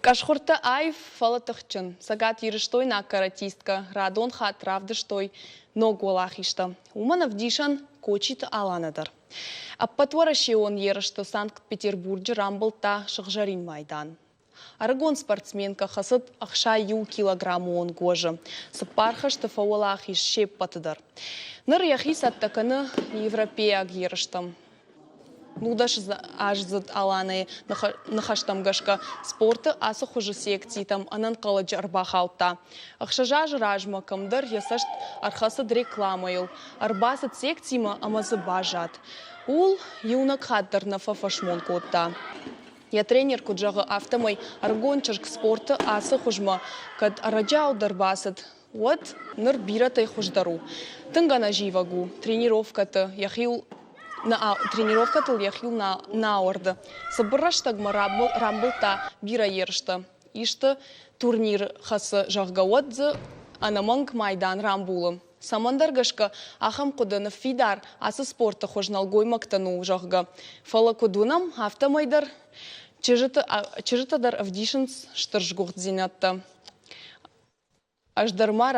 Къӕсхуыртӕ аив, фӕлӕ тыхджын. Цӕгатирыстойнаг каратисткӕ радон хатт равдыстой ног уӕлахизтӕ. Уымӕн ӕвдисӕн Кочиты Алана дӕр. Ӕппӕтуӕрӕсеон ерысты Санкт-Петербурджы рамбылдта сыгъзӕрин майдан. Ӕрыгон спортсменкӕ хӕцыд 61 килограммы онг уӕзы. Цыппар хӕсты фӕуӕлахиз се ппӕты дӕр. Ныр йӕхи цӕттӕ кӕны европейаг ерыстӕм. Нудӕсаздзыд Аланӕйы ныхӕстӕм гӕсгӕ, спорты ацы хуызы секцитӕм ӕнӕнхъӕлӕджы ӕрбахаудта. Ӕхсӕз азы размӕ кӕмдӕр йӕ цӕст ӕрхӕцыд рекламӕйыл, ӕрбацыд секцимӕ ӕмӕ дзы баззад. Ууыл иунӕг хатт дӕр нӕ фӕфӕсмон кодта. Йӕ тренер куыд зӕгъы, афтӕмӕй ӕрыгон чызг спорты ацы хуызмӕ кӕд ӕрӕджиау дӕр бацыд, уӕд ныр бирӕтӕй хуыздӕр у. Тынг ӕнӕзивӕг у, тренировкӕты йӕхиуыл тренировкӕтыл йӕхиуыл нӕ ауӕрды. Цыбыр рӕстӕгмӕ рамбылдта бирӕ ерыстӕ. Исты турнир хӕцы, зӕгъгӕ, уӕд дзы ӕнӕмӕнг майдан рамбулы. Цӕмӕндӕр гӕсгӕ ахӕм хъуыды ныффидар ацы спорты хуыз нӕлгоймӕгтӕн у, зӕгъгӕ. Фӕлӕ куыд уынӕм, афтӕмӕй дӕр чызджытӕ дӕр ӕвдисынц стыр сгуыхтдзинӕдтӕ. Ӕз дӕр ма